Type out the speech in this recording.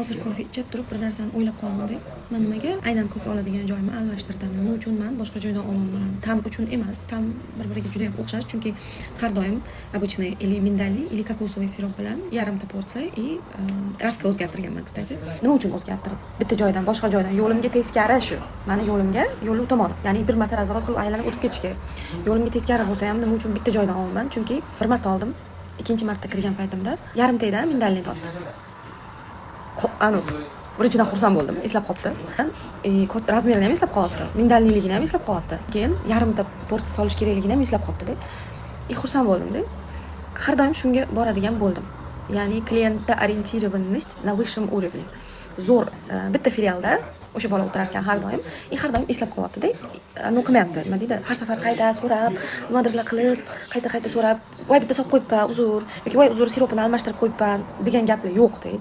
Hozir kofe ichib turib bir narsani o'ylab qoldimda. Man nimaga aynan kofe oladigan joyimni almashtirdim? Nima uchun man boshqa joydan olaman? Ta'm uchun emas, ta'm bir biriga juda ham o'xshash, chunki har doim обычный или миндальный, или кокосовый сироп bilan yarimta porsiya и раф ga o'zgartirganman, кстати. Nima uchun o'zgartirib? Bitta joydan boshqa joydan, yo'limga teskari shu. Mani yo'limga, yo'li u tomon. Ya'ni bir marta разворот qilib aylanib o'tib ketish kerak. Yo'limga teskari bo'lsa ham, nima uchun bitta joydan olaman? Chunki bir marta oldim. Ikkinchi marta kirgan paytimda yarimtadan миндальный totdi. Anu birinchidan xursand bo'ldim, eslab qolibdi. Размер ini ham eslab qolyapti, миндальный ligini ham eslab qolyapti, keyin yarimta porsiya solish kerakligini ham eslab qolibdida. И xursand bo'ldimda, har doim shunga boradigan bo'ldim. Ya'ni клиентоориентированность на высшем уровне. Zo'r. Bitta filialda o'sha bola o'tirar ekan har doim и har doim eslab qolyaptida. Anu qilmayapti, nima deydi, har safar qayta so'rab, nimadirlar qilib, qayta qayta so'rab, "Voy, bitta solib qo'yibman, uzr" yoki "Voy, uzr, siropini almashtirib qo'yibman" degan gaplar yo'q deydi.